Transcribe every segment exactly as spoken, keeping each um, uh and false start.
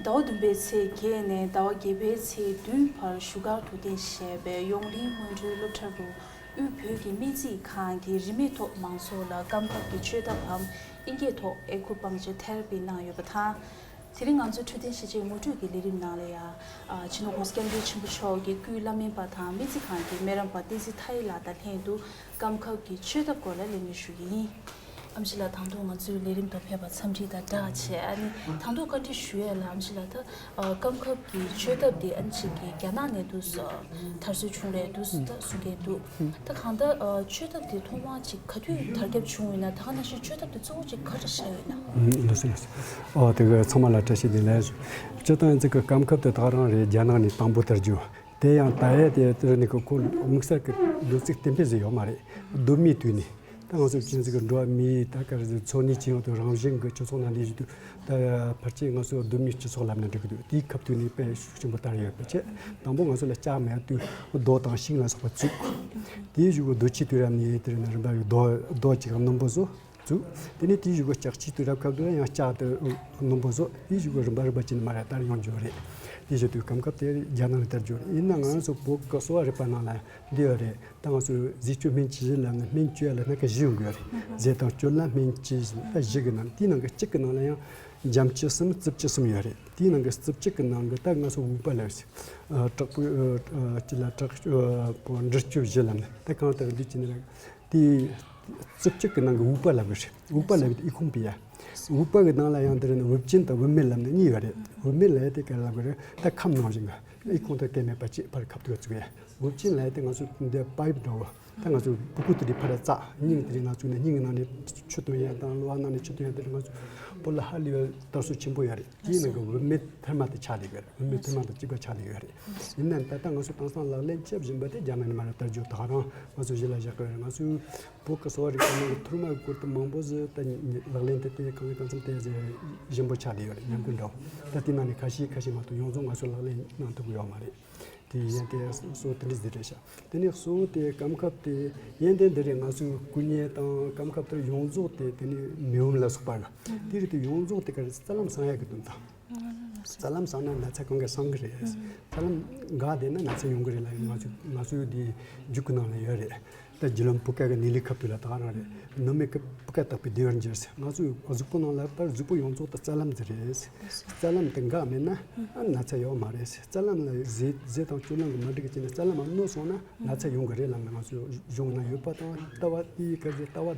ཟླ་བ་བདུན་པའི་ཚེས་བརྒྱད་ནས་ཟླ་བ་བརྒྱད་པའི་ཚེས་བདུན་བར་བཞུགས་སྒར་དུ་རྟེན་བཞེས་པའི་ཡོངས་གླིང་སྔོན་འགྲོའི་སློབ་གྲྭ་རུ་དབུས་བོད་ཀྱི་སྨན་རྩིས་ཁང་གིས་རིན་མེད་ཐོག་མང་ཚོགས་ལ་སྐམ་ཁབ་ཀྱི་བཅོས་ཐབས་བམ་ཨིན་སྐད་ཐོག་ཨེ་ཁུ་པང་ཅི་ཐེ་ར་པི་གནང་ཡོད་པ་དང་། དེ་རིང་ང་ཚོའི་འཕྲོད་བསྟེན་ཞིབ་དཔྱད་ངོ་སྤྲོད་ཀྱི་ལས་རིམ་ནང་ལ་ཡང་། ཨ། སྤྱི་ནོར་༸གོང་ས་༸སྐྱབས་མགོན་ཆེན་པོ་མཆོག་གི་སྐུའི་བླ་སྨན་པ་དང་སྨན་རྩིས་ཁང་གི་སྨན་རམས་པ་བསྟན་འཛིན་མཐའ་ཡས་ལགས་དང་ལྷན་དུ་སྐམ་ཁབ་ཀྱི་བཅོས་ཐབས་སྐོར་ལ་གླེང་མོལ་ཞུ་གི་ཡིན། ཨེམ་ཆི་ལགས། དང་ཐོག་ང་ཚོའི་ལས་རིམ་དང་ཕེབས་པར་འཚམས་འདྲི་དང་བཀྲ་ཤིས་བདེ་ལེགས། ཨ་ནི་དང་ཐོག་བཀའ་འདྲི་ཞུ་ཡས་ལ། ཨེམ་ཆི་ལགས། ད་ཨ་སྐམ་ཁབ་ཀྱི་བཅོས་ཐབས་དེ་ཨ་ནི་ཅིག་གི་རྒྱ་ནག་ནས་འདུག་སེ་དར་སྲོལ་བྱུང་རེད་འདུག་སེ་ད་གསུང་མཁན་འདུག་ད་གང་ལྟར་ཨ་བཅོས་ཐབས་དེ་ཐོག་མར་ཅིག་ག་དུས་དར་ཁྱབ་བྱུང་ཡོད་ན། ད་ག་ནང་བཞིན་བཅོས་ཐབས་དེ་གཙོ་བོ་ཅིག་ག་རེ་ཆགས་ཡོད་ན། ཨུམ། ལགས་སོ་ལགས་སོ། ཨོ་དེ་ག་ཚང་མ་ལ་བཀྲ་ཤིས་བདེ་ལེགས། སྤྱིར་བཏང་ཡིན་ཙང་གི་སྐམ་ཁབ་དེ་ད་ག་རང་རེད། རྒྱ་ནག་ནས་དང་པོ་དར་རྒྱུ། དེ་ཡང་ད་ཡས་དེ་དེ་ནི་གི་ཁོ་དམིགས་བསལ་གི་ལོ་ཚིགས་གཏན་འབེབས་ཟིག་ཡོད་མ་རེད། གདོད་མའི་དུས་ནས། ད་ང་ཚོ་ཅི་ཟིག་གི་འགྲོ་བ་མིའི་ད་ག་རེ་ཟེར། འཚོ་གནས་སྤྱི་ཡོངས་དང་རང་བཞིན་གྱི་སྤྱི་ཚོགས་ནང་ལས་བཞིན་དུ། ད་ཕལ་ཆེར་ང་ཚོ་གདོད་མའི་སྤྱི་ཚོགས་ལབ་ན་འགྲིག་གི་འདུག་དེའི་ཁ་ཐུག་ནས་དཔེ་ཤུགས་ཆེན་པོ་དར་ཡོད་པ་བྱས། དང་པོ་ང་ཚོ་ལ་ལྕགས་མེད་དུས་རྡོ་དང་ཤིང་ལ་སོགས་པ་བཙུགས། དེའི་གཞུག་གུ་རྡོ་ཆས་དུས་རབས་ནས་དེ་རིང་རིམ་པ་རྡོ་རྡོ་གཅིག་གམ་སྣུམ་པོ་བཟོ་བཙུགས། དེ་ནས་དེའི་གཞུག་གུ་ལྕགས་ཆས་དུས་རབས་སྐབས་དུ་ཡང་ལྕགས་དེ་སྣུམ་པོ་བཟོ། དེའི་གཞུག་གུ་རིམ་པ་རིམ་པ་བྱས་ནས་མར་དར་ཡོང་རྒྱུ་རེད། དེའི་གཞུག་དུས་སྐམ་ཁབ་དེ་རྒྱ་ནག་ནས་དར་རྒྱུ་རེད། ཡིན་ན་ང་ཚོ་བོད་གསོ་བ་རིག་པ་ནང་ལ་འདི་ཡོད་རེད། ད་ང་ཚོས་ཟས་བཅུད་སྨན་བཅུ་བཞི་ལབ་ནས་སྨན་བཅུ་ཡ་ལ་སྣ་ཁ་བཞི་ཡོང་གི་ཡོད་རེད། ཟས་དང་བཅུད་ལ་སྨན་བཅུ་བཞི། ད་བཞི་གི་ནང་དེའི་ནང་གི་གཅིག་གི་ནང་ལ་ཡང་འཇམ་བཅུད་གསུམ་རྩུབ་བཅུད་གསུམ་ཡོད་རེད། དེའི་ནང་གི་རྩུབ་བཅུད་གི་ནང་གི་ད་ང་ཚོ་དབུགས་པ་ལབ་ཟེར། ཨ། དྲག་པོའི་ཨ་ཅི་ལ་དྲག་པོ་འདྲི་སྤྱོད་བཞི་ལབ་ནས། ད་གང་ལྟར་འདི་བྱས་ནས་དེའི་རྩུབ་བཅུད་གི་ནང་གི་དབུགས་པ་ལབ་གི་རེད། དབུགས་པ་ལབ་ཡ་དེ་ཨི་ཁུང་པི་ཡ། དབུགས་པ་གི་ནང་ལ་ཡང་འདི་རེད་ན་དབུགས་ཆེན་དང་དབུགས་མེད་ལབ་ནས་གཉིས་ཡོད་རེད། དབུགས་མེད་ལབ་ཡ་དེ་ག་རེ་ལབ་གི་རེད། ད་ཁམས་ནང་བཞིན་གི་ཨི་ཁུང་དང་སྐད་མེད་པ་གཅིག་ཕར་ཁ་ཐུག་བཙུགས་ཡ། དབུགས་ཆེན་ལབ་ཡ་དེ་ང་ཚོ་འདི་པའིབ་འདྲ་བོ། ད་ང་ཚོ་སྤུ་གུ་དེ་འདྲའི་ཕར་བཙགས། སྙིང་དེ་འདྲའི་ནང་བཙུགས་ནས་སྙིང་གི་ནང་ནས་ཆུ་བཏོན་ཡ་དང་གློ་བ་ནང་ནས་ཆུ་བཏོན་ཡ་དེ་འདྲ་ང་ཚོ་བོད་ལ་ཧ་ལས་པའི་དར་སྲོལ་ཆེན་པོ་ཡོད་རེད། དེའི་ནང་གི་དབུ་མེད་ཐེར་མ་དེ་ཆགས་བསྡད་ཡོད་རེད། དབུ་མེད་ཐེར་མ་དང་གཅིག་པ་ཆགས་བསྡད་ཡོད་རེད། ཡིན་ནའང་ད་ལྟ་ང་ཚོ་དེང་སང་ལག་ལེན་བྱེད་བཞིན་པ་དེ་རྒྱ་ནག་ནས་མར་དར་རྒྱུ་དེ་ག་རང་ང་ཚོ་གཞི་ལ་བཞག་གི་ཡོད་རེད། ང་ཚོའི་བོད་ཀྱི་གསོ་བ་རིག་པའི་ནང་གི་ཐུར་མ་གི་སྐོར་དུ་མང་པོ་ཟིག་ད་ལག་ལེན་དེ་དེ་གང་ལ་གང་འཚམ་དེ་ཟིག་ཞན་པོ་ཆགས་བསྡད་ཡོད་རེད། ཉམས་རྒུད་འདྲ་བོ། ད་དེ་ནང་ནས་ཁ་ཤས་ཁ་ཤས་མ་གཏོགས་ཡོངས་རྫོགས་ང་ཚོ་ལག་ལེན་གནང་ཐུབ་ཀྱི་ཡོད་མ་རེད། དེ་ཡིན་ཏེ་སོ་དེ་འདྲ་ཟིག་རེད་ཤག་དེ་ནས་གཙོ་བོ་དེ་སྐམ་ཁབ་དེ་ཡིན་ཏེ་འདི་རེད། ང་ཚོའི་སྐུ་མཉེ་དང་སྐམ་ཁབ་དེ་ཡོངས་རྫོགས་དེ་དེ་ནས་མེ་འོབས་ལ་སོགས་པ་གི་དེ་རེད། དེ་ཡོངས་རྫོགས་དེ་ག་རེད། རྩ་ལམ་སངས་ཡག་གི་དོན་དང་། རྩ་ལམ་སངས་ན་ན་ཚ་གང་ག་སངས་གི་རེད། རྩ་ལམ་འགག་བསྡད་ན་ན་ཚ་ཡོང་གི་རེད་ལབ་ཡོད། ང་ཚོ་ང་ཚོའི་དེ་རྒྱུད་ཀྱི་ནང་ལ་ཡོད་རེད། ད་རྒྱུ་ལམ་བུ་ག་གི་ནད་ལས་ཁབ་ཏུ་ལ་ད་ག་རང་རེད། ནད་མེད་ཀྱི་བུ་ག་དག་པའི་བདེ་བར་འགྱུར་ཟེར། ང་ཚོའི་གཟུགས་པོ་ནང་ལ་ད་གཟུགས་པོ་ཡོངས་རྫོགས་ད་རྩ་ལམ་དེ་རེད། རྩ་ལམ་དེ་འགག་མེད་ན་ཨ་ན་ཚ་ཡོད་མ་རེད། རྩ་ལམ་ལ་ཟས་ཟས་དང་སྤྱོད་ལམ་གྱི་མ་འགྲིག་གི་ཅི་ན་རྩ་ལམ་གནོད་སོང་ན་ན་ཚ་ཡོང་གི་རེད་ལབ་ནས་ང་ཚོའི་གཞུང་ནང་ཡོད་པ་དང་། ལྟ་བ་དེའི་ག་ཚོད་ལྟ་བ་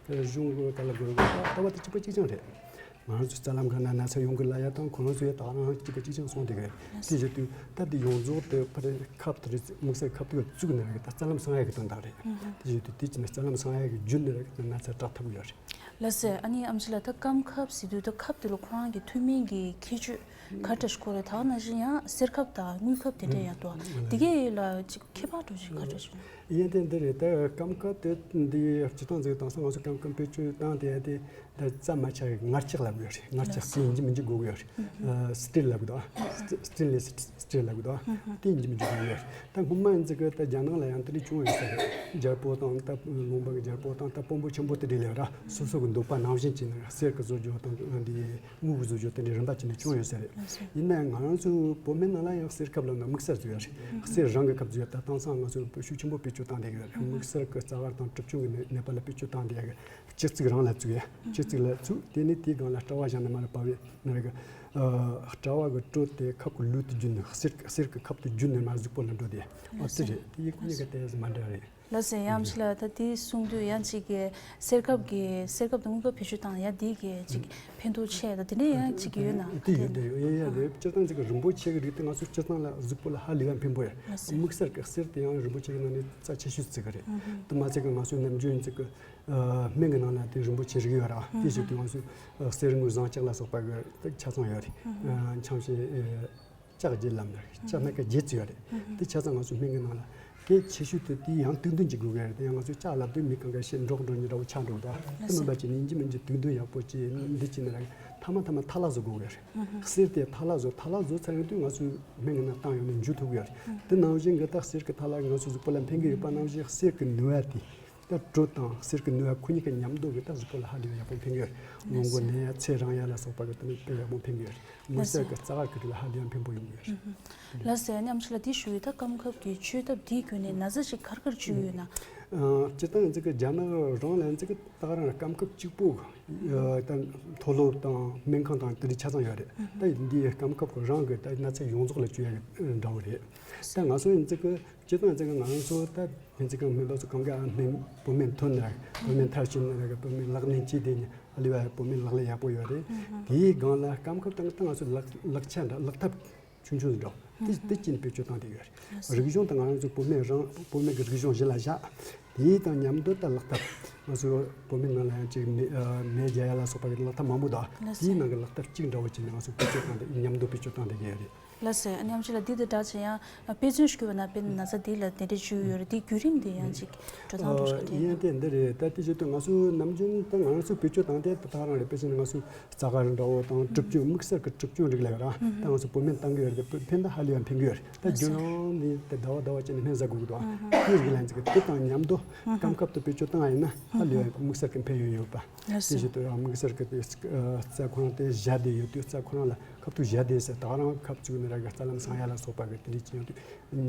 དེ་གཞུང་གི་ག་ལ་དགོས་ལྟ་བ་དེ་གཅིག་པ་གཅིག་རྐྱང་རེད། ང་ཚོ་རྩ་ལམ་འགག་ན་ན་ཚ་ཡོང་གི་ལབ་ཡ་དང་། ཁོ་རང་ཚོའི་ད་རང་གཅིག་གི་གཅིག་རྐྱང་སོང་དེ་གི་རེད། དེ་བཞིན་དུ་ད་དེ་ཡོངས་རྫོགས་དེ་ཕར་ཁབ་དེ་རེད། དམིགས་བསལ་ཁབ་དེ་བཙུགས་ནས་རེད། ད་རྩ་ལམ་སངས་ཡག་གི་དོན་དག་རེད། དེ་བཞིན་དུ་དེ་བྱས་ན་རྩ་ལམ་སངས་ཡག་གི་རྒྱུ་ནས་རེད། ན་ཚ་དྲག་ཐུབ་ཡོད་རེད། ལགས་སེ། ཨ་ནི་ཨེམ་ཆི་ལགས། ད་སྐམ་ཁབ་ཟེར་དུས་ད་ཁབ་དེ་ལ་ཁོ་རང་གི་ཐུན་མིན་གྱི་ཁྱད་ཆོས་ག་འདྲ་ཞིག་ཡོད་རེད། ད་ག་ནང་བཞིན་ཡང་གསེར་ཁབ་དང་དངུལ་ཁབ་དེ་འདྲ་ཡང་འདུག་དེ་གའི་ལ་ཅིག་ཁྱད་པར་འདྲ་ཞིག་ག་འདྲ་ཞིག་ཡོད་ན། ཡིན་ཏེ་འདི་རེད། ད་སྐམ་ཁབ་དེ་འདི་སྤྱིར་བཏང་ཟིག་དེང་སང་ང་ཚོ་སྐམ་ཁབ་བེད་སྤྱོད་བཏང་དེ་དེ་ད་རྩ་མ་ཆག་གི་ངར་ལྕགས་ལབ་ཡོད་རེད། ངར་ལྕགས་དེ་ཡིན་གཅིག་མིན་གཅིག་དགོས་ཀྱི་ཡོད་རེད། སི་ཊིལ་ལབ་གི་འདུག་སི་ཊིལ་ལེ་སི་སི་ཊིལ་ལབ་གི་འདུག་དེ་ཡིན་གཅིག་མིན་གཅིག་དགོས་ཀྱི་ཡོད་རེད། ད་སྔོན་མ་ཡིན་ཙི་གི་ད་རྒྱ་ནག་ལ་ཡང་དེ་འདྲ་བྱུང་ཡོད་ས་རེད། རྒྱལ་པོ་དང་ད་ལུང་པ་གི་རྒྱལ་པོ་དང་ད་དཔོན་པོ་ཆེན་པོ་དེ་འདྲ་ལས་ར་སོ་སོ་གི་འདོད་པ་ནང་བཞིན་བྱས་ནས་གསེར་གི་བཟོ་རྒྱུ་དང་འདི་དངུལ་གི་བཟོ་རྒྱུ་དེ་འདྲའི་རིམ་པ་བྱས་ནས་བྱུང་ཡོད་ས་རེད། ཡིན་ནའང་ང་རང་ཚོའི་བོད་སྨན་ནང་ལ་ཡང་གསེར་ཁབ་ལབ་ན་དམིགས་བསལ་བཟོ་ཡ་རེད། གསེར་རང་གི་ཁབ་བཟོ་ཡ། ད་དེང་སང་ང་ཚོ་ཤུགས་ཆེན་པོ་བེད་སྤྱོད་བཏང་བསྡད་ཡོད་རེད། དམིགས་བསལ་གྱི་རྩ་བ་དང་གྲིབ་སྐྱོན་གྱི་ནད་ནད་པ་ལ་བེད་སྤྱོད་བཏང་བསྡད་ཡ་གི་སྤྱི་གཙུག་རང་ལ་བཙུགས་ཡ། སྤྱི་གཙུག་ལ་བཙུགས། དེ་ནས་དེའི་སྒང་ལ་སྤྲ་བ་བཞག་ནས་མར་ལ་བབས་ཡ་ནི་རེད་གི། ཨ། སྤྲ་བ་གི་དྲོད་དེ་ཁབ་ཀྱི་ལུས་དེ་བརྒྱུད་ནས་གསེར་གསེར་གྱི་ཁབ་དེ་བརྒྱུད་ནས་མར་གཟུགས་པོ་ལ་འགྲོ་དེ། ཨོ་དེ་རེད། དེ་ཡིན་ཁོ་གཉིས་ཀ་ཏོག་ཙམ་མ་འདྲ་རེད། ལགས་སེ། ཡ་ཨེམ་ཆི་ལགས། ད་དེ་གསུང་དུས་ཡང་གཅིག་གི་གསེར་ཁབ་ཀྱི་གསེར་ཁབ་དང་དངུལ་ཁབ་བེད་སྤྱོད་བཏང་ཡ་དེ་གི་ཅིག་ཕན་ཐོགས་ཆེ་ད་དེ་འདྲ་ཡང་གཅིག་ཡོད་ན། དེ་ཡོད་དེ་ཡོད་ཡོད་ཡོད་རེད། སྤྱིར་བཏང་ཅིག་གི་རིན་པོ་ཆེ་གི་རིགས་དེ་ང་ཚོ་སྤྱིར་བཏང་ལ་གཟུགས་པོ་ལ་ཧ་ལས་པ་ཕན་པོ་ཡོད། ལགས་སེ། དམིགས་བསལ་གྱི་གསེར་དེ་ཡང་རིན་པོ་ཆེ་གི་ནང་ནས་རྩ་ཆེ་ཤོས་ཅིག་གི་རེད། དེ་མ་ཚད་གི་ང་ཚོའི་ནམ་རྒྱུན་ཅིག་གི་ཨ། སྨན་གྱི་ནང་ལ་དེ་རིན་པོ་ཆེ་རིགས་ཡོད་ར། དེ་བཞིན་དུ་ང་ཚོས་ཨ། གསེར་དངུལ་ཟངས་ལྕགས་ལ་སོགས་པ་གི་ཆ་ཚང་ཡོད་རེད། ཨ། ཆང་ཕྱེད་ཨེ། ལྕགས་བརྒྱད་ལབ་ན་ལྕགས་སྣ་ཁ་བརྒྱད་ཙམ་ཡོད་རེད། དེ་ཆ་ཚང་ང་ཚོའི་སྨན་གྱི་ནང་ལ་གལ་ཆེ་ཤོས་དེ་དེ་ཡང་དུས་འདོན་གྱི་དགོས་ཀྱི་རེད། དེ་ཡང་ང་ཚོས་ལྕགས་ལབ་དུས་མི་གང་ག་ཤེས་འགྲོགས་འགྲོ་ཉིན་འདྲ་བོ་ཆགས་འགྲོ་གི་འདུག་དེ་མིན་པ་བྱས་ནས་ཡིན་གཅིག་མིན་གཅིག་དུས་འདོན་ཡག་པོ་བྱས་འདི་བྱས་ནས་ར་མཐའ་མ་མཐའ་མ་ཐལ་བ་བཟོ་དགོས་ཀྱི་རེད། གསེར་དེ་ཐལ་བ་བཟོ་ཐལ་བ་བཟོ་ཚར་ཡོང་དུས་ང་ཚོའི་སྨན་གྱི་ནང་བཏང་ཡོང་ནས་འཇུ་ཐུབ་ཀྱི་ཡོད་རེད། དེ་ནང་བཞིན་གྱི་ད་གསེར་གྱི་ཐལ་བ་ང་ཚོའི་གཟུགས་པོ་ལ་ཕན་གྱི་ཡོད་པ་ནང་བཞིན་གསེར་གྱི་ནུས་པ་དེ། ད་དྲོད་དང་གསེར་གྱི་ནུས་པ་ཁོ་གཉིས་ཀྱི་མཉམ་དུ་གི་ད་གཟུགས་པོ་ལ་ཧ་ལས་པའི་ཡག་པོ་ཕན་གྱི་ཡོད་རེད། ལགས་སོ། སྔོན་འགོག་ནད་ཡམས་ཚེ་རིང་ཡག་ལ་སོགས་པ་གི་དེ་ནི་དཔེ་ཡག་པོ་ཕན་གྱི་ཡོད་རེད། དམིགས་བསལ་གྱི་རྩ་བ་གི་རིགས་ལ་ཧ་ལས་པའི་ཕན་པོ་ཡོང་གི་ཡོད་རེད། ལགས་སོ། ཨ་ནི་ཨེམ་ཆི་ལགས་འདི་ཞུ་ཡིན། ད་སྐམ་ཁབ་ཀྱི་བཅོས་ཐབས་འདིའི་བརྒྱུད་ནས་ན་ཚ་ཞིག་ག་རེ་ག་རེ་བཅོས་ཡོད་ན། ཨ། སྤྱིར་བཏང་ཡིན་ཙང་གི་རྒྱ་ནག་རང་ལ་ཡིན་ཙང་གི་ད་ག་རང་སྐམ་ཁབ་གཅིག་པོ། ཨ། ད་མཐོ་སློབ་དང་སྨན་ཁང་དང་དེ་འདྲ་ཆ་ཚང་ཡོད་རེད། ད་འདི་སྐམ་ཁབ་ཀྱི་རང་གི་ད་ན་ཚ་ཡོངས་རྫོགས་ལ་བཅོས་ཡག་འདྲ་བོ་རེད། ད་ང་ཚོ་ཡིན་ཙང་གི་སྤྱིར་བཏང་ཡིན་ཙང་གི་ང་རང་ཚོ་ད་ཡིན་ཙང་གི་སྨན་པ་ཚོ་གང་ག་སྨན་བོད་སྨན་ཐོན་ནས་བོད་སྨན་མཐར་ཕྱིན་ནས་བོད་སྨན་ལག་ལེན་བྱས་དེ་ནི་ཨ་ལས་པ་བོད་སྨན་ལག་ལེན་ཡག་པོ་ཡོད་རེད། དེའི་སྒང་ལ་སྐམ་ཁབ་དང་ད་ང་ཚོ་ལག་ལག་ཆ་འདྲ་ལག་ཐབས་ཆུང་ཆུང་འདྲ་དེ་དེ་ཅིག་བེད་སྤྱོད་བཏང་བསྡད་ཡོད་རེད། རིག་གཞུང་དང་ང་རང་ཚོ་བོད་སྨན་རང་བོད་སྨན་གྱི་རིག་གཞུང་གཞི་ལ་བཞག་དེའི་དང་མཉམ་དུ་ད་ལག་ཐབས་ང་ཚོ་བོད་སྨན་ནང་ལ་ཡང་ཅིག་མེ་མེ་རྒྱག་ཡ་ལ་སོགས་པ་གི་ལག་ཐབས་མང་པོ་འདུག་དེའི་ནང་གི་ལག་ཐབས་གཅིག་འདྲ་བོ་ཅིག་ནི་ང་ཚོ་བེད་སྤྱོད་བཏང་སྟེ་མཉམ་དུ་བེད་སྤྱོད་བཏང་བསྡད་ཀྱི་ཡོད་རེད། ལགས་སོ། ཨ་ནི་ཨེམ་ཆི་ལགས་འདི་དང་སྦྲགས་བྱས་ཡང་དཔེ་མཚོན་ཞིག་བརྒྱབ་ན་དཔེར་ན་ན་ཚ་འདི་ལ་དེ་འདྲ་བཅོས་ཡོད་རེད། དེའི་བརྒྱུད་རིམ་དེ་ཡང་ཅིག་འགྲོ་སྟངས་འགྲོ་ཤག་དེ་ཡང་དེ་འདི་རེད། ད་དེ་བྱེད་དུས་ང་ཚོའི་ནམ་རྒྱུན་ད་ང་ཚོ་བེད་སྤྱོད་བཏང་དེ་ད་ག་རང་རེད། དཔེ་བྱས་ན་ང་ཚོ་རྩ་དཀར་འདྲ་བོ་དང་གྲིབ་སྐྱོན་དམིགས་བསལ་གྱི་གྲིབ་སྐྱོན་རིགས་ལ་ཡོད་ར་ད་ང་ཚོ་བོད་སྨན་བཏང་གི་ཡོད་རེད། ཕན་ད་ཧ་ལས་ཡང་ཕན་གི་ཡོད་རེད། ད་རྒྱུན་རིང་ནས་དེ་ཟླ་བ་ཟླ་བ་བྱས་ནས་སྨན་ཟ་དགོས་ཀྱི་འདུག་དེའི་རིགས་ལ་ཡང་ཅིག་དེ་དང་མཉམ་དུ་སྐམ་ཁབ་དེ་བེད་སྤྱོད་བཏང་ཡིན་ན་ཧ་ལས་ཡང་དམིགས་བསལ་གྱི་ཕན་ཡོན་ཡོད་པ། དེ་བཞིན་དུ་ཡང་དམིགས་བསལ་གྱི་དེ་རྩ་ཁོ་རང་དེ་བཞག་བསྡད་ཡོད་དུས་རྩ་ཁོ་རང་ལ་ཁབ་ཏུ་བཞག་བསྡད་ཟེར་ད་ག་རང་ཁབ་བཙུགས་ནས་ར་གི་རྩ་ལམ་སང་ཡ་ལ་སོགས་པ་གི་དེ་འདྲས་ཅི་ཡོང་དུས་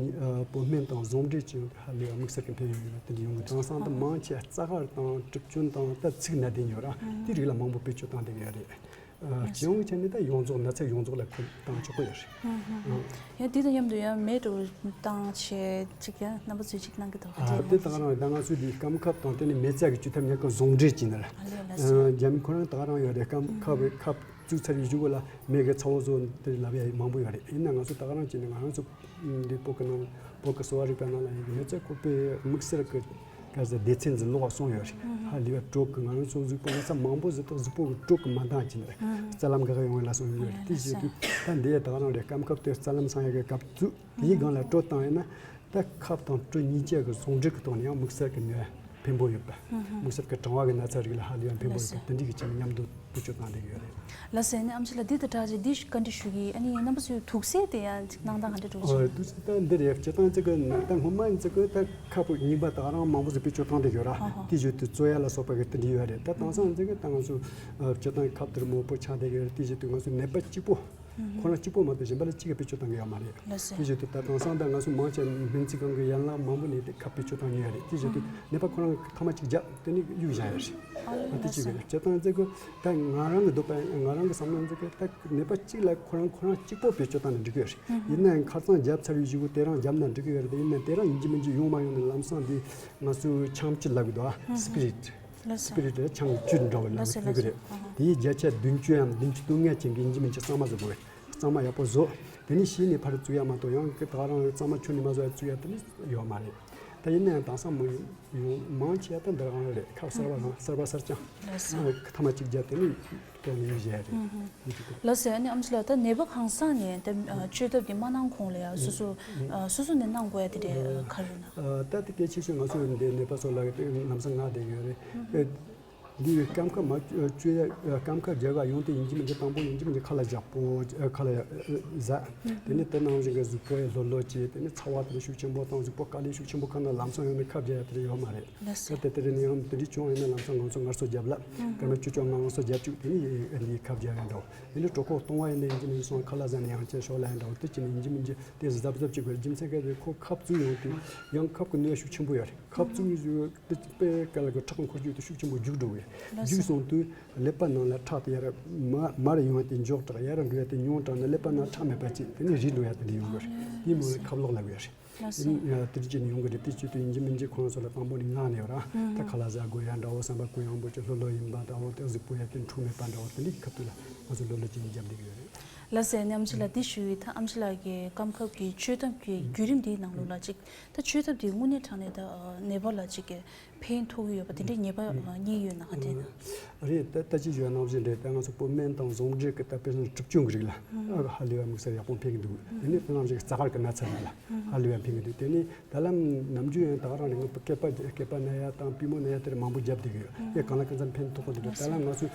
བོད་སྨན་དང་ཟུང་འབྲེལ་ཅི་ཡོང་དུས་ཧ་ལས་དམིགས་བསལ་གྱི་ཕན་ཡོན་ཡོད་ན་དེ་འདྲས་ཡོང་གི་དེང་སང་དུ་མང་ཆེ་རྩ་དཀར་དང་གྲིབ་སྐྱོན་དང་ད་ཚིགས་ན་དེ་ཉོ་ར་དེ་རིགས་ལ་མང་པོ་བེད་སྤྱོད་བཏང་བསྡད་ཀྱི་ཡོད་རེད། སྤྱི་ཡོངས་ཀྱི་ཆ་ནས་ད་ཡོངས་རྫོགས་ན་ཚ་ཡོངས་རྫོགས་ལ་ཁོ་བཏང་ཆོག་གི་ཡོད་རེད། ཡང་དེ་དང་མཉམ་དུ་ཡང་མེ་འདྲ་བོ་བཏང་བྱས་ཅིག་ཡང་རྣམ་པ་ཚོས་ཅིག་གནང་གི་འདུག་ཨ་དེ་ད་ག་རང་ད་ང་ཚོའི་འདི་སྐམ་ཁབ་དང་དེ་ནས་མེ་བཙའ་གི་བཅོས་ཐབས་ཉག་ག་ཟུང་འབྲེལ་བྱས་ནས་རྒྱ་མི་ཁོ་རང་ད་ག་རང་ཡོད་རེད། སྐམ་ཁབ་ཁབ་བཙུགས་ཚར་བའི་གཞུག་ལ་མེ་གི་ཚ་བོ་བཟོ་དེ་ལབ་ཡ་མང་པོ་ཡོད་རེད། ཡིན་ན་ང་ཚོ་ད་ག་རང་བྱས་ནས་ང་རང་ཚོ་འདི་བོད་ཀྱི་ནང་བོད་ཀྱི་གསོ་བ་རིག་པའི་ནང་ལ་ཡིན་གྱི་མེ་བཙའ་ཁོག་པའི་དམིགས་བསལ་གྱི་ག་ཟེ་སྡེ་ཚན་ཟེར་ལོགས་སོང་ཡོད་རེད། ཧ་ལས་པ་དྲོད་ཀྱི་ང་རང་ཚོ་གཟུགས་པོ་ན་ཚ་མང་པོ་ཟེར་ཐོག་གཟུགས་པོ་གི་དྲོད་ཀྱི་མ་འདང་བྱས་ནས་རྩ་ལམ་འགག་ཡོང་བ་ལ་སོང་ཡོད་རེད། དེ་བྱེད་དུས་ད་འདི་ཡ་ད་ག་རང་རེད། སྐམ་ཁབ་དེ་རྩ་ལམ་སང་ཡ་གི་སྐབས་བཙུགས་དེའི་སྒང་ལ་དྲོད་བཏང་ཡོད་ན་ད་ཁབ་དང་དྲོད་གཉིས་ཆ་གི་ཟུང་འབྲེལ་གྱི་ཐོག་ནས་ཡང་དམིགས་བསལ་གྱི་ནུས་པ་ཕན་པོ་ཡོད་པ། དམིགས་བསལ་གྱི་གྲང་བ་གི་ན་ཚ་རིགས་ལ་ཧ་ལས་ཡང་ཕན་པོ་ཡོད་པ་དེ་འདྲའི་གི་ཆེད་མཉམ་དུ་བེད་སྤྱོད་བཏང་བསྡད་ཀྱི་ཡོད་རེད། ལགས་སོ། ཨ་ནི་ཨེམ་ཆི་ལགས་འདི་དང་སྦྲགས་བྱས་འདི་བཀའ་འདྲི་ཞུ་གི་ཨ་ནི་རྣམ་པ་ཚོས་དུག་སེལ་དེ་ཡང་ཅིག་གནང་སྟངས་ག་འདྲ་འགྲོ་ཨ་གི་འདུག་ད་འདི་རེད། སྤྱིར་བཏང་ཅིག་གི་ད་སྔོན་མ་ཡིན་ཅིག་གི་ད་ཁབ་རྙིང་པ་ད་ག་རང་མང་པོ་ཞིག་བེད་སྤྱོད་བཏང་བསྡད་ཡོད་ར། ཧ་ཧ། དེ་བཞིན་དུ་བཙོ་ཡ་ལ་སོགས་པ་གི་དེ་འདྲ་ཡོད་རེད། ད་དེང་སང་ཡིན་ཅིག་གི་ད་ང་ཚོ་ཨ་སྤྱིར་བཏང་ཁབ་དེར་མང་པོ་ཆགས་བསྡད་ཀྱི་ཡོད་རེད། དེ་བཞིན་དུ་ང་ཚོ་ནད་པ་གཅིག་པོ་ཁོ་རང་གཅིག་པོ་མ་གཏོགས་གཞན་པ་ལ་གཅིག་གི་བེད་སྤྱོད་བཏང་གི་ཡོད་མ་རེད། ལགས་སོ། དེ་བཞིན་དུ་ད་དེང་སང་ད་ང་ཚོ་མང་ཆེ་སྨན་རྩིས་ཁང་གི་ཡན་ལག་མང་པོ་ནས་དེ་ཁབ་བེད་སྤྱོད་བཏང་མྱོང་ཡ་རེད། དེ་བཞིན་དུ་ནད་པ་ཁོ་རང་གི་ཐེངས་མ་གཅིག་བརྒྱབ་དེ་ནས་གཡུག་བཞག་ཡ་རེད། ཨ་ལས། ཨ་དེ་ལགས་གཅིག་སོ། རེད། སྤྱིར་བཏང་ཚེ་གོ་ད་ང་རང་གི་འདོད་པ་ང་རང་གི་བསམ་བློ་ཚེ་གོ་ད་ནད་པ་གཅིག་ལ་ཁོ་རང་ཁོ་རང་གཅིག་པོ་བེད་སྤྱོད་བཏང་ན་འགྲིག་གི་ཡོད་རེད། ཡིན་ནའང་ཁ་སང་བརྒྱབ་ཚར་བའི་གཞུག་གུ་དེ་རང་བརྒྱབ་ན་འགྲིག་གི་ཡོད་རེད། ཡིན་ནའང་དེ་རང་ཡིན་གཅིག་མིན་གཅིག་ཡོང་མ་ཡོང་ནས་ལམ་སང་དེ་ང་ཚོའི་ཆང་བཅུད་ལབ་གི་འདུག་ཨ་སི་པི་རིཊ། ལགས་སོ། སི་པི་རིཊ་ཆང་བཅུད་འདྲ་བོ་ལ་ལགས་སོ་ལབ་གི་རེད། ལགས་སོ། དེའི་བརྒྱ་ཆ་བདུན་ཅུ་ཡང་བདུན་ཅུ་དོན་ལྔ་ཅན་གྱི་ཡིན་གཅིག་མིན་གཅིག་གཙང་མ་བཟོ་དགོས་རེད། གཙང་མ་ཡག་པོ་བཟོ། དེ་ནས་གཞི་ནས་ཕར་བཙུགས་ཡ་མ་གཏོགས་ཡང་གི་ད་ག་རང་གཙང་མ་ཁྱོན་ནས་མ་བཟོ་ཡ་བཙུགས་ཡ་དེ་ནི་ཡོད་མ་རེད། ད་ཡིན་ན་ཡང་དེང་སང་མང་ཡོང་མང་ཆེ་བ་ད་འདི་རང་རེད། ཁབ་གསར་པ་རང་གསར་པ་གསར་རྐྱང་ལགས་སོ། ཐ་མ་གཅིག་བརྒྱབ་དེ་ནི་ལྟོགས་ནས་ཡོད་བཞག་རེད། ལགས་སོ། ཨ་ནི་ཨེམ་ཆི་ལགས་ད་ནད་པ་གང་ཟག་ནས་ད་བཅོས་ཐབས་དེ་མ་གནང་གོང་ལ་ཡང་སོ་སོ་སོ་སོ་ནས་གནང་དགོས་ཡ་དེ་འདྲ་ག་རེ་ན། ད་དེ་གལ་ཆེ་ཤོས་ང་ཚོ་འདི་ནད་པ་ཚོ་ལ་ལམ་སང་ང་བསྡད་ཡོད་རེད། འདི་སྐམ་ཁབ་མ་བཅོས་ཡ་སྐམ་ཁབ་རྒྱག་ག་ཡོང་དུས་ཡིན་གཅིག་མིན་གཅིག་དང་པོ་ཡིན་གཅིག་མིན་གཅིག་ཁ་ལག་ཡག་པོ་ཁ་ལག་ཟ། དེ་ནས་དེ་ནང་བཞིན་གྱི་གཟུགས་པོ་ཡ་ལྷོད་ལྷོད་བྱས། དེ་ནས་ཚ་བ་དེ་ཤུགས་ཆེན་པོ་དང་གཟུགས་པོ་དཀའ་ལས་ཤུགས་ཆེན་པོ་ཁ་ན་ལམ་སང་ཡོང་ནས་ཁབ་རྒྱག་ཡ་དེ་འདྲ་ཡོད་མ་རེད། ལགས་སོ། གལ་ཏེ་དེ་རིང་ནས་ཡང་དེ་འདྲ་བྱུང་ཡིན་ན་ལམ་སང་ང་ཚོ་ངལ་གསོ་བརྒྱབ་ལ་སྐར་མ་བཅུ་བཅོ་ལྔ་ངལ་གསོ་བརྒྱབ་བཅུག་དེ་ནས་འདི་ཁབ་རྒྱག་ཡ་འདྲ་བོ། དེ་ནས་གྲོད་ཁོག་སྟོང་བ་ཡིན་ན་ཡིན་གཅིག་མིན་གཅིག་སོང་ཁ་ལག་ཟ་ནས་ཡང་ཅིག་ཤོག་ལ་ཡ་འདྲ་བོ་དེ་བྱས་ནས་ཡིན་གཅིག་མིན་གཅིག་དེ་གཟབ་གཟབ་བྱེད་དགོས་རེད། རྒྱུ་མཚན་གལ་ཏེ་ཁོ་ཁབ་བཙུགས་ཡོང་དུས་ཡང་ཁབ་ཀྱི་ནུས་པ་ཤུགས་ཆེན་པོ་ཡོད་རེད། ཁབ་བཙུགས་ཡོང་དུས་དེ་དཔེ་དཀའ་ལས་ཁོ་ཁྲག་འཁོར་རྒྱུག་དེ་ཤུགས་ཆེན་པོ་རྒྱུག་འགྲོ་གི་རེད། ལགས་སོ། རྒྱུག་སོང་དུས་ཀླད་པ་ནང་ལ་ཁྲག་དེ་ཡར་མར་མར་ཡོང་བ་དེ་མགྱོགས་དྲགས་ཡར་འགྲོ་ཡ་དེ་ཉུང་དྲགས་ནས་ཀླད་པ་ནང་ཁྲག་མེད་པ་བྱས་དེ་ནས་རིལ་འགྲོ་ཡ་དེ་འདྲ་ཡོང་གི་རེད། དེའི་མིང་ལ་ཁབ་ལོག་ལབ་ཡོད་རེད། ལགས་སོ། དེ་འདྲ་བྱས་ནས་ཡོང་གི་རེད། དེ་བྱེད་དུས་ཡིན་གཅིག་མིན་གཅིག་ཁོང་ཚོ་ལ་དང་པོ་ནས་ངག་ནས་ཡོད་ར་ད་ཁ་ལག་ཟ་དགོས་ཡ་འདྲ་བོ་བསམ་པ་གུ་ཡངས་པོ་ཅིག་ལྷོད་ལྷོད་ཡིན་པ་འདྲ་བོ་དེ་གཟུགས་པོ་ཡ་དེ་འཁྲུག་མེད་པ་འདྲ་བོ་དེ་འདྲའི་ཁབ་ཏུ་ལ་ང་ཚོ་ལྷོད་ལྷོད་བྱས་ནས་བརྒྱབ་བསྡད་ཀྱི་ཡོད་རེད། ལགས་སོ། ཨ་ནི་ཨེམ་ཆི་ལགས་འདི་ཞུ་ཡི་ད་ཨེམ་ཆི་ལགས་ཀྱི་སྐམ་ཁབ་ཀྱི་བཅོས་ཐབས་ཀྱི་བརྒྱུད་རིམ་འདིའི་ནང་ལོགས་ལ་ཅིག་ད་བཅོས་ཐབས་འདི་དངོས་གནས་དྲང་གནས་ད་ནད་པ་ལ་ཅིག་གི་ཕན་ཐོགས་ཀྱི་ཡོད་པ་དེ་འདྲའི་ཉེས་པ་རྙེད་ཡོད་ན་ག་འདྲ་ཡིན་ན། རེད། ད་ལྟ་ཅི་ཞུ་བ་ནང་བཞིན་རེད། ད་ང་ཚོ་བོད་སྨན་དང་ཟུང་འབྲེལ་གྱི་ད་དཔེར་ན་གྲིབ་སྐྱོན་གྱི་རིགས་ལ་ཧ་ལས་པ་དམིགས་བསལ་ཡག་པོ་ཕན་གྱི་འདུག་དེ་ནས་དེ་ནང་བཞིན་རྩ་དཀར་གྱི་ན་ཚ་རིགས་ལ་ཧ་ལས་པ་ཕན་གྱི་འདུག་དེ་ནས་ད་ལམ་ནམ་རྒྱུན་ཡང་ད་ག་རང་ནས་ང་སྐེད་པ་སྐེད་པ་ན་ཡ་དང་པུས་མོ་ན་ཡ་དེ་རིགས་མང་པོ་བརྒྱབ་བསྡད་ཀྱི་ཡོད། ཡ་གང་ལ་གང་འཚམ་ཕན་ཐོགས་ཀྱི་འདུག་ད་ལམ་ང་ཚོ་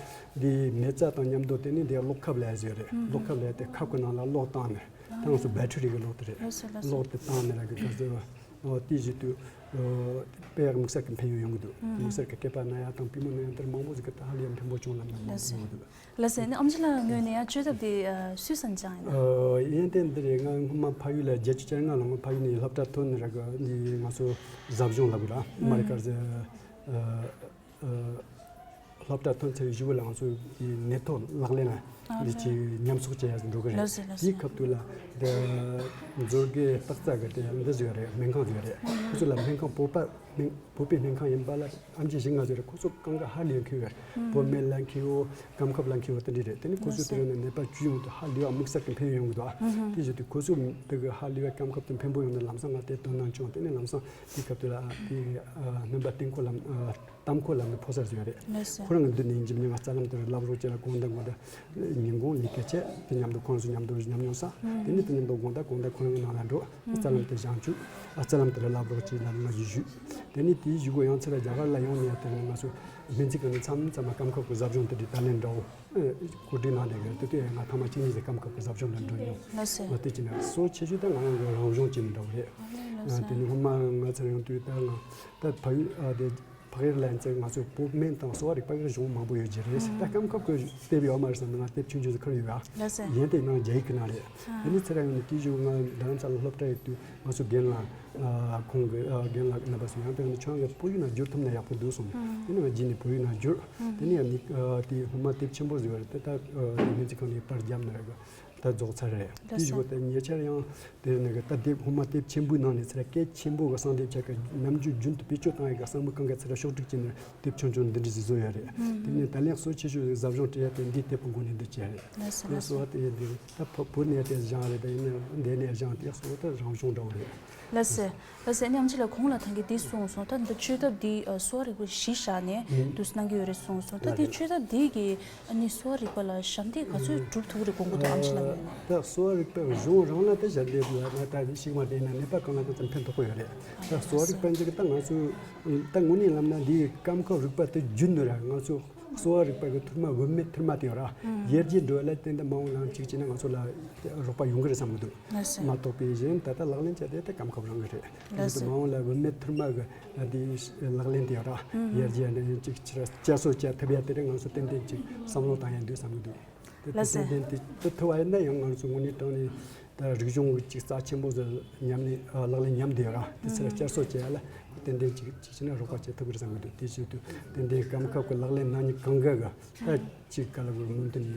འདི་མེ་བཙའ་དང་མཉམ་དུ་དེ་ནས་འདི་གློག་ཁབ་ལ་ཡ་ཟེར་རེད། གློག་ཁབ་ལ་ཡ་དེ་ཁབ་ཀྱི་ནང་ལ་གློག་བཏང་ནས་ད་ང་ཚོ་བེ་ཊི་རི་གི་གློག་དེ་རེད། ལགས་སོ་ལགས་སོ། གློག་དེ་བཏང་ནས་ལ་གི་ག་ཚོད། ཨོ། དེའི་གཞི་དུ་ཨོ་དཔེ་ཡག་དམིགས་བསལ་གྱི་ཕན་ཡོན་ཡོང་གི་འདུག། ཨུ་ཧུ། དམིགས་བསལ་གྱི་སྐེད་པ་ན་ཡ་དང་པུས་མོ་ན་ཡ་དེར་མང་པོ་ཟིག་གི་ད་ཧ་ལས་ཡ་ཕན་པོ་བྱུང་ལབ་ན་ལགས་སོ། ཡོང་གི་འདུག། ལགས་སོ། ཨ་ནི་ཨམ་ཆི་ལགས་ངོས་ནས་ཡང་བཅོས་ཐབས་དེ་ཨ་སུས་སམ་སྦྱངས་ཡིན་ན། ཨོ་ཡིན་ཏེ་འདི་རེད། ང་སྔོན་མ་ཕ་ཡུལ་ལ་བརྒྱད་ཅུ་གྱ་ལྔ་ལོ་ང་ཕ་ཡུལ་ནས་སློབ་གྲྭ་ཐོན་ནས་ར་གི་འདི་ང་ཚོ་ཟབ་སྦྱོང་ལབ་དགོས་ར། ཨུ་མ་རི་ཀར་ཟེ་ཨ་ཨ་སློབ་གྲྭ་ཐོན་ཚར་བའི་གཞུག་ལ་ང་ཚོ་གི་ནད་ཐོག་ལག་ལེན་ལ་ཨ་འདི་ལགས། ཅིག་ཉམས་གསོག་བྱེད་ཡ་འགྲོ་གི་རེད། ལགས་སོ་ལགས་སོ། དེའི་སྐབས་དུ་ལ་འདི་མཛོད་དགེ་སྟག་རྩེ་གི་དེ་འདི་བཟོས་རེད། སྨན་ཁང་བཟོས་རེད། ཨ་ཁོ་ཚོ་ལ་སྨན་ཁང་བོད་པ་སྨན་བོད་པའི་སྨན་ཁང་ཡིན་པ་ལ་ཨམ་ཆི་བཞི་ལྔ་བཟོས་རེད། ཁོ་ཚོ་གང་ག་ཧ་ལས་མཁས་པ་རེད། ཨ་བོད་སྨན་ལ་མཁས་པོ་སྐམ་ཁབ་ལ་མཁས་པོ་དེ་འདྲ་རེད། དེ་ནི་ཁོ་ཚོ་ལགས་སོ། དེ་ཡོང་ནས་ནད་པ་བཅུ་ཡོང་དུ་ཧ་ལས་པ་དམིགས་བསལ་གྱི་ཕན་ཡོན་ཡོང་གི་འདུག། ཨ་དེ་བཞིན་དུ་ཁོ་ཚོ་དེ་གི་ཧ་ལས་པ་སྐམ་ཁབ་དེ་ཕན་པོ་ཡོང་ནས་ལམ་སང་ང་དེ་དོ་སྣང་བྱུང་། དེ་ནས་ལམ་སང་དེའི་སྐབས་དུ་ལ་དེ་སྨན་པ་བསྟེན་ཁོ་ལ། ཏམ་ཁོ་ལབ་ནས་ཕོ་གསར་ཟིག་ཡོད་རེད། ལགས་སོ། ཁོ་རང་གི་མདུན་ནས་ཡིན་གཅིག་མིན་གཉིས་ང་རྩ་ལམ་དེར་བསླབ་རོགས་བྱེད་ལ་དགོང་དག་དགོང་དག་ཉིན་གུང་ལས་ཀ་བྱས། དེ་མཉམ་དུ་ཁོ་རང་ཚོ་མཉམ་དུ་ཉམས་མྱོང་བསགས། དེ་ནས་དེ་མཉམ་དུ་དགོང་དག་དགོང་དག་ཁོ་རང་གི་ནང་ལ་འགྲོ། རྩ་ལམ་དེ་བཞེངས་བཅུག། རྩ་ལམ་དེ་བསླབ་རོགས་བྱེད་ལབ་ང་ཞུ་ཞུས། དེ་ནས་དེའི་གཞུག་གུ་ཡང་ཚུར་རྒྱ་གར་ལ་ཡོང་ནས་དེ་ནས་ང་ཚོ་སྨན་རྩིས་ཁང་ནས་མཚམས་མཚམས་མ་སྐམ་ཁབ་ཀྱི་ཟབ་སྦྱོང་དེ་འདྲའི་ད་ལན་འདྲ་བོ་གོ་སྒྲིག་གནང་བསྡད་ཀྱི་རེད། དེ་དུས་ང་ཐེངས་མ་གཅིག་གཉིས་ཟིག་སྐམ་ཁབ་ཀྱི་ཟབ་སྦྱོང་ལ་འགྲོ་མྱོང་། ལགས་སོ། ང་དེ་ཅི་ན་གཙོ་ཆེ་ཤོས་ད་ང་རང་གི་རང་སྦྱོང་བྱེད་མི་འདྲ་བོ་རེད། ཨ་ལགས་སོ། དེ་ནས་སྔོན་མ་ང་ཚོར་ཡོང་དུས་ད་ང་ད་ཕ་ཡུལ་ཨ་དེ་ཕ་གིར་ལ་ཡིན་ཚེ་ང་ཚོས་བོད་སྨན་དང་གསོ་བ་རིག་པ་གི་གཞུང་མང་པོ་ཡོད་ཀྱི་རེད། ད་སྐམ་ཁབ་ཀྱི་དེབ་ཡོད་མ་རེད་བསམ་ན་ང་དེབ་ཆུང་ཆུང་ཟིག་ཁུར་ཡོད་ཡ། ལགས་སོ། གཞན་དེ་ནང་རྒྱ་ཡིག་གི་ནང་རེད། དེ་ནས་ཚེ་རིང་ཡོང་ནས་དེའི་གཞུག་ང་རྡ་རམ་ས་ལ་སློབ་གྲྭ་ཡོད་དུས་ང་ཚོ་རྒན་ལགས་ཨ་ཁོང་གི་ཨ་རྒན་ལགས་རྣམ་པ་ཚོ་ཡང་དེ་ནས་ཁྱོད་རང་གི་བོད་ཡིག་ནང་བསྒྱུར་ཐུབ་ན་ཡག་པོ་འདུག་གསུངས། དེ་ནས་ང་རྗེས་ནས་བོད་ཡིག་ནང་བསྒྱུར། དེ་ནས་ཡང་ནི་ཨ་དེ་སྔོན་མ་དེབ་ཆེན་པོ་ཟིག་ཡོད་རེད། དེ་ད་ཨ་སྨན་རྩིས་ཁང་ནས་པར་བརྒྱབ་ནས་ར་གི་ད་རྫོགས་ཚར་རེད། དེ་ལགས་སོ། བཞུགས་པ་དེ་ཉེ་ཆར་ཡང་དེ་ནས་གི་ད་དེབ་སྔོན་མ་དེབ་ཆེན་པོའི་ནང་ནས་ཚུར་སྐད་ཆེན་པོ་གི་གསང་དེབ་ཆ་གི་ནམ་རྒྱུན་རྒྱུན་དུ་བེད་སྤྱོད་བཏང་ཡ་གི་གསང་མི་གང་ག་ཚུར་ཕྱོགས་སྒྲིག་བྱས་ནས་དེབ་ཆུང་ཆུང་འདི་འདྲ་ཞིག་བཟོ་ཡ་རེད། དེ་ནས་ད་ལན་གཙོ་ཆེ་ཤོས་ཟབ་སྦྱོང་སྤྲད་ཡ་དེ་འདི་དེབ་ཀྱི་སྒོ་ནས་འདི་བྱས་རེད། ལགས་སོ། དེ་ལགས་སོ། གསོ་བ་དེ་ཡ་འདི་ད་བོད་བོད་ནས་དེ་སྦྱངས་རེད། ད་ཡིན་ན་འདི་ནས་སྦྱངས་དེ་གསོ་བ་ད་རང་སྦྱོང་འདྲ་བོ་རེད། ལགས་སོ། ལགས་སོ། ཨ་ནི་ཨམ་ཆི་ལགས་གོང་ལ་ད་གིན་འདི་གསུངས་སོང་། ད་འདི་བཅོས་ཐབས་འདི་ཨ་གསོ་བ་རིག་པ་གཞི་བཞག་ནས་ཨུ་འདུག་གནང་གི་ཡོད་རེད་གསུངས་སོང་། ད་ལགས་འདི་རེད། བཅོས་ཐབས་འདི་གི་ཨ་ནི་གསོ་བ་རིག་པ་ལ་ཞབས་འདེགས་ག་ཚོད་སྒྲུབ་ཐུབ་ཀྱི་རེད་དགོངས་ཀྱི་འདུག་ཨམ་ཆི་ལགས་ངོས་ནས། ད་གསོ་བ་རིག་པ་གཞུང་རང་ལ་ད་ཞབས་འདེགས་ལ་ད་ད་ཞིག་མ་བསྟེན་ན་ནད་པ་གང་ལ་གང་འཚམ་ཕན་ཐོགས་ཀྱི་ཡོད་རེད། ད་གསོ་བ་རིག་པ་འདི་གི་ད་ང་ཚོས་ད་དངོས་གནས་ལབ་ན་འདིའི་སྐམ་ཁབ་རིག་པ་དེ་བརྒྱུད་ནས་ར་ང་ཚོ་གསོ་བ་རིག་པ་གི་ཐུར་མ་བུད་མེད་ཐུར་མ་དེ་ཡོད་ར་ཡར་རྒྱས་འགྲོ་བ་ལ་བརྟེན་ཏེ་མ་འོངས་ལ་གཅིག་བྱས་ན་ང་ཚོ་ལ་རོགས་པ་ཡོང་གི་རེད་བསམ་གི་འདུག། ལགས་སོ། མ་གཏོགས་པའི་གཞན་ད་ལྟ་ལག་ལེན་བྱས་ཏེ་ད་སྐམ་ཁབ་རང་གི་རེད། ལགས་སོ། དེ་མ་འོངས་ལ་བུད་མེད་ཐུར་མ་གི་འདི་ལག་ལེན་དེ་ཡོད་ར་ཡར་རྒྱས་ནས་གཅིག་བསྐྱར་གསོ་བྱ་ཐུབ་ཡ་དེ་རིང་ང་ཚོ་ཏན་ཏན་གཅིག་བསམ་བློ་བཏང་ཡ་འདུག་བསམ་གི་འདུག། དེ་ལགས་སོ། ཏན་ཏན་དེ་ཐུབ་པ་ཡིན་ན་ཡང་ང་ཚོ་དངོས་གནས་དྲང་གནས་ད་རིག་གཞུང་གི་གཅིག་རྩ་ཆེན་པོ་ཟིག་ཉམས་ལེན་ལག་ལེན་ཉམས་བསྡད་ཡོད་ར་དེ་ཚོ་བསྐྱར་གསོ་བྱེད་ཡ་ལ་ཏན་ཏན་གཅིག་གཅིག་བྱས་ན་རོགས་པ་བྱེད་ཐུབ་གི་རེད་བསམ་གི་འདུག། དེ་བཞིན་དུ་ཏན་ཏན་སྐམ་ཁབ་ཀྱི་ལག་ལེན་གནང་མཁན་གང་ག་གི་ད་གཅིག་ག་ལ་གི་སྔོན་དུ་ནས་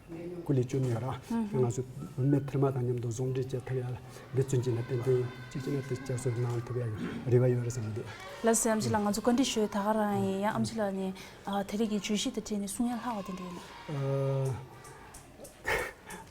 སྐུ་ལས་བསྐྱོན་ཡོད་ར། ང་ཚོ་བུད་མེད་ཐུར་མ་དང་མཉམ་དུ་ཟུང་འབྲེལ་བྱེད་ཐུབ་ཡ་ལ་འབད་བརྩོན་བྱས་ན་ཏན་ཏན་གཅིག་བྱས་ན་དེ་བསྐྱར་གསོ་གནང་ཐུབ་ཡ་གི་རེ་བ་ཡོད་རེད་བསམ་གི་འདུག། ལགས་སོ། ཨམ་ཆི་ལགས་ང་ཚོ་བཀའ་འདྲི་ཞུ་ཡ་ད་ག་རང་ཡིན། ཡང་ཨམ་ཆི་ལགས་ནས་ཨ་དེ་རིང་གི་བརྗོད་གཞི་དང་འབྲེལ་ནས་གསུང་ཡ་ལྷག་པ་དེ་འདྲ་ཡོད་ན། ཨ།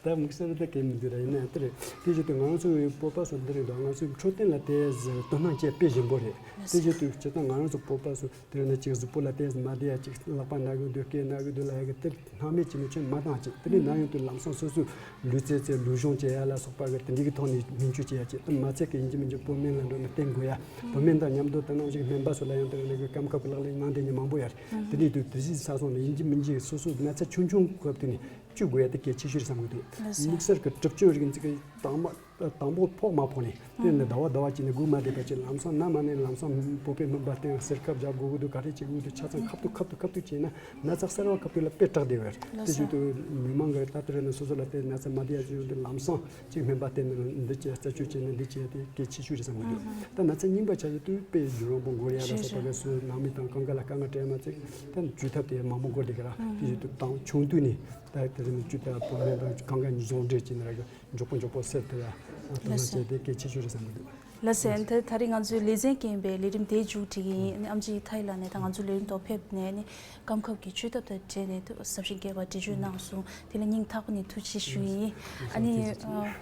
ད་དམིགས་བསལ་ད་གལ་མི་འདུག་ར། ཡིན་ན་ཡང་དེ་རེད། དེ་བཞིན་དུ་ང་རང་ཚོའི་བོད་པ་ཚོ་འདི་རེད་འདུག། ང་ཚོའི་འཕྲོད་བསྟེན་ལ་དེ་དོ་སྣང་བྱེད་དཔེ་ཞན་པོ་རེད། དེ་བཞིན་དུ་སྤྱིར་བཏང་ང་རང་ཚོ་བོད་པ་ཚོ་དེ་རིང་ནས་ཅིག་གཟུགས་པོ་ལ་དེ་མ་བདེ་ཡ་ཅིག་ལག་པ་ན་གི་འདུག། སྐེ་ན་གི་འདུག་ལབ་ཡ་གི་དེ་སྣང་མེད་བྱས་ནས་ཁྱོན་མ་བཏང་བྱེད། དེ་ནས་ན་ཡོང་དུས་ལམ་སང་སོ་སོའི་ལུས་རྩལ་རྩལ་ལུས་སྦྱོང་བྱེད་ཡ་ལ་སོགས་པ་གི་དེ་འདྲའི་གི་ཐོག་ནས་སྨན་བཅོས་བྱེད་ཡ་བྱེད། དེ་མ་ཚད་གི་ཡིན་གཅིག་མིན་གཅིག་བོད་སྨན་ལ་འགྲོ་ནས་བསྟེན་དགོས་ཡ། བོད་སྨན་དང་མཉམ་དུ་དེ་ནང་བཞིན་སྨན་པ་ཚོ་ལ་ཡང་དེ་རིང་ནས་གི་སྐམ་ཁབ་གི་ལག་ལེན་གནང་བསྡད་མཁན་མང་པོ་ཡོད་རེད། དེ་འདྲའི་དུས་དེ་གཞི་ས་སོང་ནས་ཡིན་གཅིག་མིན་གཅིག་སོ་སོའི་ན་ཚ་ཆུང་ཆུང་སྐབས་དེ་ནས་བཅོས་དགོས་ཡ་དེ་གལ་ཆེ་ཤོས་རེད་བསམ་གི་འདུག། དམིགས་བསལ་གྱི་གྲུབ་ཆ་རིགས་འཛིན་གྱི་དང་མ་དང་པོ་ཕོག་མ་ཕོག་ནས་དེ་ནས་ཟླ་བ་ཟླ་བ་གཅིག་ནས་སྒུག་མ་བསྡད་པ་བྱས། ལམ་སང་ན་མ་ནས་ལམ་སང་བོད་པའི་སྨན་པ་བསྟེན། གསེར་ཁབ་རྒྱག་དགོས་ཀྱི་འདུག། ག་རེ་བྱེད་དགོས་ཀྱི་འདུག། ཆ་ཚང་ཁ་ཐུག་ཁ་ཐུག་ཁ་ཐུག་བྱས་ན་ན་ཚ་གསར་བ་ཁ་ཐུག་ལ་དཔེ་དྲག་བསྡད་པ་རེད། དེ་བཞིན་དུ་མི་མང་གི་ད་ལྟ་རེ་ནས་སོ་སོ་ལ་དེ་ན་ཚ་མ་བསྡད་ཡ་བྱས་ཡོང་དུས་ལམ་སང་གཅིག་སྨན་པ་བསྟེན་ནས་འདི་བྱས་རྩད་གཅོད་བྱས་ནས་འདི་བྱས་ཏེ་གལ་ཆེ་ཤོས་རེད་བསམ་གི་འདུག། ད་ན་ཚ་རྙིང་པ་ཆགས་ཡོད་དུས་དཔེ་རྒྱུན་རིང་པོ་འགོར་ཡ་ལ་སོགས་པ་གི་སོའི་ནང་མི་དང་གང་ག་ལ་དཀའ་ངལ་འཕྲད་ཡ་མ་ཚད་ད་བཅོས་ཐབས་དེ་མང་པོ་འགོར་བསྡད་གི་ར། དེ་བཞིན་དུ་དང་ཆུང་དུས་ནས་ད་དེ་རིང་བཅུ་ད་བོད་སྨན་དང་གང་ག་གཉིས་ཟུང་འབྲེལ་བྱས་ནས་ར་གི་མགྱོགས་པོ་མགྱོགས་པོ་སེལ་ཐུབ་ཡ་དོ་སྣང་བྱས་ཏེ་གལ་ཆེ་ཤོས་རེད་བསམ་གི་འདུག། ལགས་སོ། ད་ད་རེས་ང་ཚོའི་ལེ་ཚན་རྐྱེན་པས་ལས་རིམ་དེ་མཇུག་སྒྲིལ་གྱི་ཡིན། ཨམ་ཆི་ཐའི་ལ་ནས་ད་ང་ཚོའི་ལས་རིམ་ཐོག་ཕེབས་ནས་ནི་སྐམ་ཁབ་ཀྱི་བཅོས་ཐབས་དང་འབྲེལ་ནས་ཟབ་ཞིང་རྒྱས་པ་འགྲེལ་བརྗོད་གནང་སོང་། དེ་ལ་སྙིང་ཐག་པ་ནས་ཐུགས་རྗེ་ཆེ་ཞུ་ཡིན། ཨ་ནི་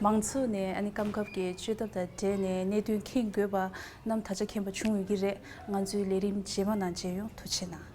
མང་ཚོགས་ནས་ཨ་ནི་སྐམ་ཁབ་ཀྱི་བཅོས་ཐབས་དང་འབྲེལ་ནས་གནད་དོན་མཁྱེན་དགོས་པ་རྣམས་ད་ཆ་མཁྱེན་པ་བྱུང་ཡོད་ཀྱི་རེད། ང་ཚོའི་ལས་རིམ་རྗེས་མ་ནང་མཇལ་ཡོང་། ཐུགས་རྗེ་གནང་།